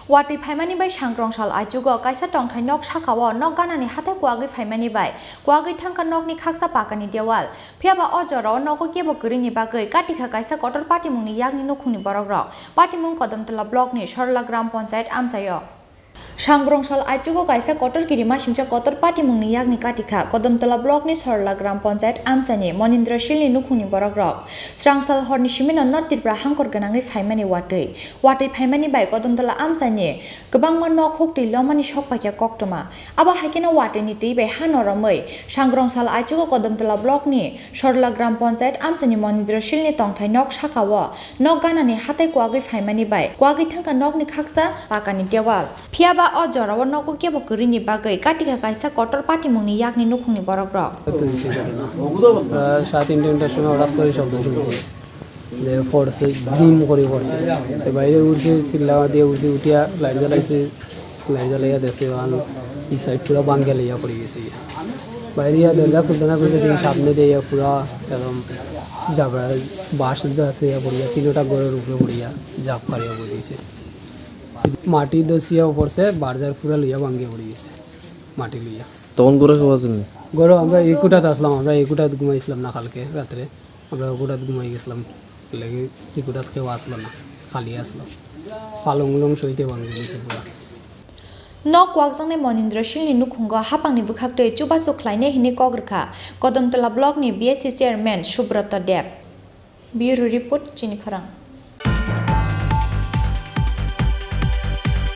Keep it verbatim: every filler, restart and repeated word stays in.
Watwi phaimani bai Sangkrong sal aichugo kaisa tongthai nok sakao nok ganani hathai kuagwi phaimani bai kuagwi thangkha nokni khaksa pakani dewal. Phiyaba o jorao nogo kebo kwrwini bagwi katikha kaisa kotor patimungni yakni nukhungni borokrok. Patimung Kodamtola blockni Sorla Gram Panchayat amchaio. Sangkrong sal aichugo kaisa kotor kirimasingcha kotor patimungni yakni katikha Kodamtola blockni Sorla Gram Panchayat amchaini Monindra Silni nukhungni borokrok. Srangsal horni simino North Tripura hangkor gwnangwi phaimani watwi. Watwi phaimani bai Kodamtola amchaini kwbangma nok huktwi lomani sokpaikha koktwma. Abo haikheno watwini twi bai ha noromwi Sangkrong sal aichugo Kodamtola blockni Sorla Gram Panchayat amchaini Monindra Silni tongthai nok sakao nok ganani hathai kuagwi phaimani bai kuagwi thangkha nokni khaksa pakani dewal. Phiyaba o jorao nogo kebo kwrwini bagwi katikha kaisa kotor patimungni yakni nukhungni borokrok. প্রায় সাড়ে তিনটে ঘন্টার সময় হঠাৎ করে শব্দ শুনছি যে পড়ছে, ভ্রিম করে পড়ছে। তো বাইরে উঠছে, চিল্লা দিয়ে উঠছে, উঠিয়া লাইট জ্বালাইছে, লাইট জ্বালাইয়া দেখছে, এই সাইড পুরো ভাঙ্গিয়া লইয়া পড়ে গেছে। বাইরে ইয়া দরজা খুলতে না খুলতে দেখি সামনে দিয়ে ইয়া পুরা একদম জাবরা বাঁশ যা আছে, ইয়া পড়িয়া তিনটা ঘরের উপরে পড়িয়া জাপ ফারিয়া পড়ে গেছে। মাটি দছিয়া পড়ছে, বারজার পুরা লইয়া ভাঙ্গিয়া পড়ে গেছে মাটি লইয়া। তখন ঘরে কেউ আছেননি? ঘরে আমরা এই কুটাত আসলাম, আমরা এই কুটাত ঘুমাইছিলাম না কালকে রাত্রে, আমরা এই কুটাত ঘুমাই গেছিলাম, এর লাগি এই কুটাত কেউ আসলো না, খালি আসলো, পালং উলং সইতে ভাঙ্গি গেছে পুরা। Nok kwakjaknai Monindra Silni nukhungo hapangni bwkhaktwi chubachu khlainai hwnwi kok rwkha Kodamtola blockni B S C chairman Subroto Deb. Bureau report, chini khorang.